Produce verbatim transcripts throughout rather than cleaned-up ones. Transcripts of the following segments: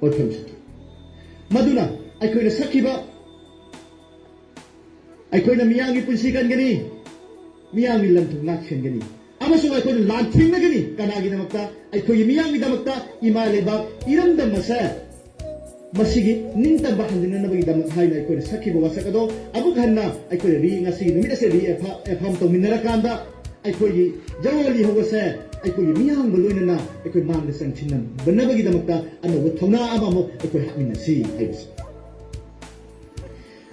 ꯋꯥꯐꯝꯁꯤꯗꯤ꯫ ꯃꯗꯨꯅ ꯑꯩꯈꯣꯏꯅ ꯁꯛꯈꯤꯕ, ꯑꯩꯈꯣꯏꯅ ꯃꯤꯌꯥꯝꯒꯤ ꯄꯨꯟꯁꯤ ꯀꯟꯒꯅꯤ, ꯃꯤꯌꯥꯝꯒꯤ ꯂꯟ ꯊꯨꯝ ꯉꯥꯛ ꯁꯦꯟꯒꯅꯤ, ꯑꯃꯁꯨꯡ ꯑꯩꯈꯣꯏꯅ ꯂꯥꯟꯊꯦꯡꯅꯒꯅꯤ꯫ ꯀꯅꯥꯒꯤꯗꯃꯛꯇ? ꯑꯩꯈꯣꯏꯒꯤ ꯃꯤꯌꯥꯝꯒꯤꯗꯃꯛꯇ, ꯏꯃꯥ ꯂꯩꯕꯥꯛ ꯏꯔꯝꯗꯝ ꯑꯁꯦ ꯃꯁꯤꯒꯤ ꯅꯤꯡꯇꯝꯕ ꯍꯟꯖꯤꯟꯅꯅꯕꯒꯤꯗꯃꯛ ꯍꯥꯏꯅ ꯑꯩꯈꯣꯏꯅ ꯁꯛꯈꯤꯕ ꯋꯥꯁꯛ ꯑꯗꯣ ꯑꯃꯨꯛ ꯍꯟꯅ ꯑꯩꯈꯣꯏꯅ ꯔꯤ-, ꯉꯁꯤꯒꯤ ꯅꯨꯃꯤꯠ ꯑꯁꯦ ꯔꯤ-, ꯑꯦꯐꯥ-, ꯑꯦꯐꯥꯝ ꯇꯧꯃꯤꯟꯅꯔꯀꯥꯟꯗ ꯑꯩꯈꯣꯏꯒꯤ ꯖꯒꯣꯏ ꯂꯤꯍꯧ ꯑꯁꯦ ꯑꯩꯈꯣꯏꯒꯤ ꯃꯤꯌꯥꯝꯒ ꯂꯣꯏꯅꯅ ꯑꯩꯈꯣꯏ ꯃꯥꯡꯗ ꯆꯪꯁꯤꯟꯅꯕꯒꯤꯗꯃꯛꯇ ꯑꯅꯧꯕ ꯊꯧꯅꯥ ꯑꯃꯃꯨꯛ ꯑꯩꯈꯣꯏ ꯍꯥꯞꯃꯤꯟꯅꯁꯤ ꯍꯥꯏꯕꯁꯤ꯫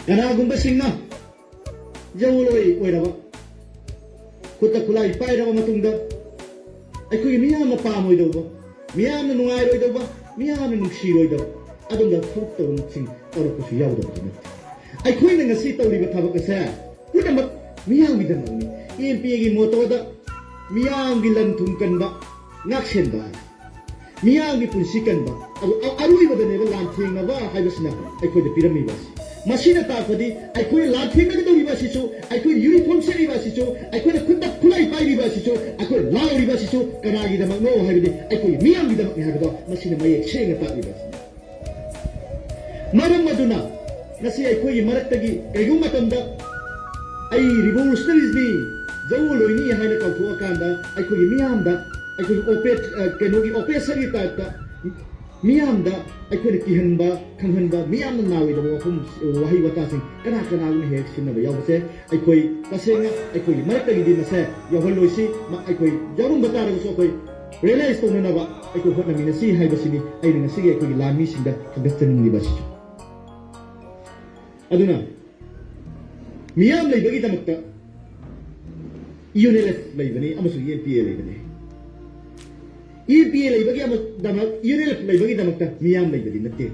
ꯀꯅꯥꯒꯨꯝꯕꯁꯤꯡꯅ ꯖꯒꯣꯏ ꯑꯣꯏꯔꯕ, ꯈꯨꯠꯇ ꯈꯨꯠꯂꯥꯏ ꯄꯥꯏꯔꯕ ꯃꯇꯨꯡꯗ ꯑꯩꯈꯣꯏꯒꯤ ꯃꯤꯌꯥꯝꯅ ꯄꯥꯝꯃꯣꯏꯗꯧꯕ, ꯃꯤꯌꯥꯝꯅ ꯅꯨꯡꯉꯥꯏꯔꯣꯏꯗꯧꯕ, ꯃꯤꯌꯥꯝꯅ ꯅꯨꯡꯁꯤꯔꯣꯏꯗꯕ ꯑꯗꯨꯝꯕ ꯊꯕꯛ ꯊꯧꯔꯝꯁꯤꯡ ꯇꯧꯔꯛꯄꯁꯨ ꯌꯥꯎꯗꯕꯗꯤ ꯅꯠꯇꯦ꯫ ꯑꯩꯈꯣꯏꯅ ꯉꯁꯤ ꯇꯧꯔꯤꯕ ꯊꯕꯛ ꯑꯁꯦ ꯄꯨꯝꯅꯃꯛ ꯃꯤꯌꯥꯝꯒꯤꯗꯃꯛꯅꯤ꯫ ꯑꯦꯝ ꯄꯤ ꯑꯦꯒꯤ ꯃꯣꯇꯣꯗ ꯃꯤꯌꯥꯝꯒꯤ ꯂꯟ ꯊꯨꯝ ꯀꯟꯕ, ꯉꯥꯛꯁꯦꯟꯕ ꯍꯥꯏ꯫ ꯃꯤꯌꯥꯝꯒꯤ ꯄꯨꯟꯁꯤ ꯀꯟꯕ, ꯑꯗꯨ ꯑ-, ꯑꯔꯣꯏꯕꯗꯅꯦꯕ ꯂꯥꯟꯊꯦꯡꯅꯕ ꯍꯥꯏꯕꯁꯤꯅ ꯑꯩꯈꯣꯏꯗ ꯄꯤꯔꯝꯃꯤꯕ ꯑꯁꯤ꯫ ꯃꯁꯤꯅ ꯇꯥꯛꯄꯗꯤ ꯑꯩꯈꯣꯏꯅ ꯂꯥꯟꯊꯦꯡꯅꯒꯗꯧꯔꯤꯕ ꯑꯁꯤꯁꯨ, ꯑꯩꯈꯣꯏꯅ ꯌꯨꯅꯤꯐꯣꯔꯝ ꯁꯦꯠꯂꯤꯕ ꯑꯁꯤꯁꯨ, ꯑꯩꯈꯣꯏꯅ ꯈꯨꯠꯇ ꯈꯨꯠꯂꯥꯏ ꯄꯥꯏꯔꯤꯕ ꯑꯁꯤꯁꯨ, ꯑꯩꯈꯣꯏ ꯂꯥꯎꯔꯤꯕ ꯑꯁꯤꯁꯨ ꯀꯅꯥꯒꯤꯗꯃꯛꯅꯣ ꯍꯥꯏꯕꯗꯤ ꯑꯩꯈꯣꯏꯒꯤ ꯃꯤꯌꯥꯝꯒꯤꯗꯃꯛꯅꯤ ꯍꯥꯏꯕꯗꯣ ꯃꯁꯤꯅ ꯃꯌꯦꯛ ꯁꯦꯡꯅ ꯇꯥꯛꯂꯤꯕ ꯑꯁꯤꯅꯤ꯫ ꯃꯔꯝ ꯑꯗꯨꯅ ꯉꯁꯤ ꯑꯩꯈꯣꯏꯒꯤ ꯃꯔꯛꯇꯒꯤ ꯀꯩꯒꯨꯝꯕ ꯃꯇꯝꯗ ꯑꯩ ꯔꯤꯚꯣꯂꯨꯁꯅꯔꯤꯁꯅꯤ, ꯖꯧꯑꯣ ꯂꯣꯏꯅꯤ ꯍꯥꯏꯅ ꯀꯧꯊꯣꯛꯑꯀꯥꯟꯗ ꯑꯩꯈꯣꯏꯒꯤ ꯃꯤꯌꯥꯝꯗ, ꯑꯩꯈꯣꯏꯒꯤ ꯑꯣꯄꯦ-, ꯑ, ꯀꯩꯅꯣꯒꯤ ꯑꯣꯄ꯭ꯔꯦꯁꯔꯒꯤ ꯇꯥꯏꯞꯇ ꯃꯤꯌꯥꯝꯗ ꯑꯩꯈꯣꯏꯅ ꯀꯤꯍꯟꯕ, ꯈꯪꯍꯟꯕ, ꯃꯤꯌꯥꯝꯅ ꯅꯥꯔꯣꯏꯗꯕ ꯋꯥꯐꯝ, ꯋꯥꯍꯩ ꯋꯥꯇꯥꯁꯤꯡ ꯀꯅꯥ ꯀꯅꯥꯒꯨꯝꯕ ꯍꯦꯛ ꯁꯤꯖꯤꯟꯅꯕ ꯌꯥꯎꯕꯁꯦ ꯑꯩꯈꯣꯏ ꯇꯁꯦꯡꯅ ꯑꯩꯈꯣꯏꯒꯤ ꯃꯔꯛꯇꯒꯤꯗꯤ ꯃꯁꯦ ꯌꯥꯎꯍꯜꯂꯣꯏꯁꯤ꯫ ꯃ-, ꯑꯩꯈꯣꯏ ꯌꯥꯎꯔꯝꯕ ꯇꯥꯔꯒꯁꯨ ꯑꯩꯈꯣꯏ ꯔꯤꯌꯦꯂꯥꯏꯁ ꯇꯧꯅꯅꯕ ꯑꯩꯈꯣꯏ ꯍꯣꯠꯅꯃꯤꯟꯅꯁꯤ ꯍꯥꯏꯕꯁꯤꯅꯤ ꯑꯩꯅ ꯉꯁꯤꯒꯤ ꯑꯩꯈꯣꯏꯒꯤ ꯂꯥꯟꯃꯤꯁꯤꯡꯗ ꯊꯥꯒꯠꯆꯅꯤꯡꯂꯤꯕ ꯑꯁꯤꯁꯨ꯫ ꯑꯗꯨꯅ ꯃꯤꯌꯥꯝ ꯂꯩꯕꯒꯤꯗꯃꯛꯇ ꯌꯨ ꯑꯦꯟ ꯑꯦꯜ ꯑꯦꯐ ꯂꯩꯕꯅꯤ ꯑꯃꯁꯨꯡ ꯌꯨ ꯑꯦꯟ ꯄꯤ ꯑꯦ ꯂꯩꯕꯅꯤ꯫ ꯌꯨ ꯑꯦꯟ ꯄꯤ ꯑꯦ ꯂꯩꯕꯒꯤ ꯑꯃ-, ꯗꯃꯛ, ꯌꯨ ꯑꯦꯟ ꯑꯦꯜ ꯑꯦꯐ ꯂꯩꯕꯒꯤꯗꯃꯛꯇ ꯃꯤꯌꯥꯝ ꯂꯩꯕꯗꯤ ꯅꯠꯇꯦ꯫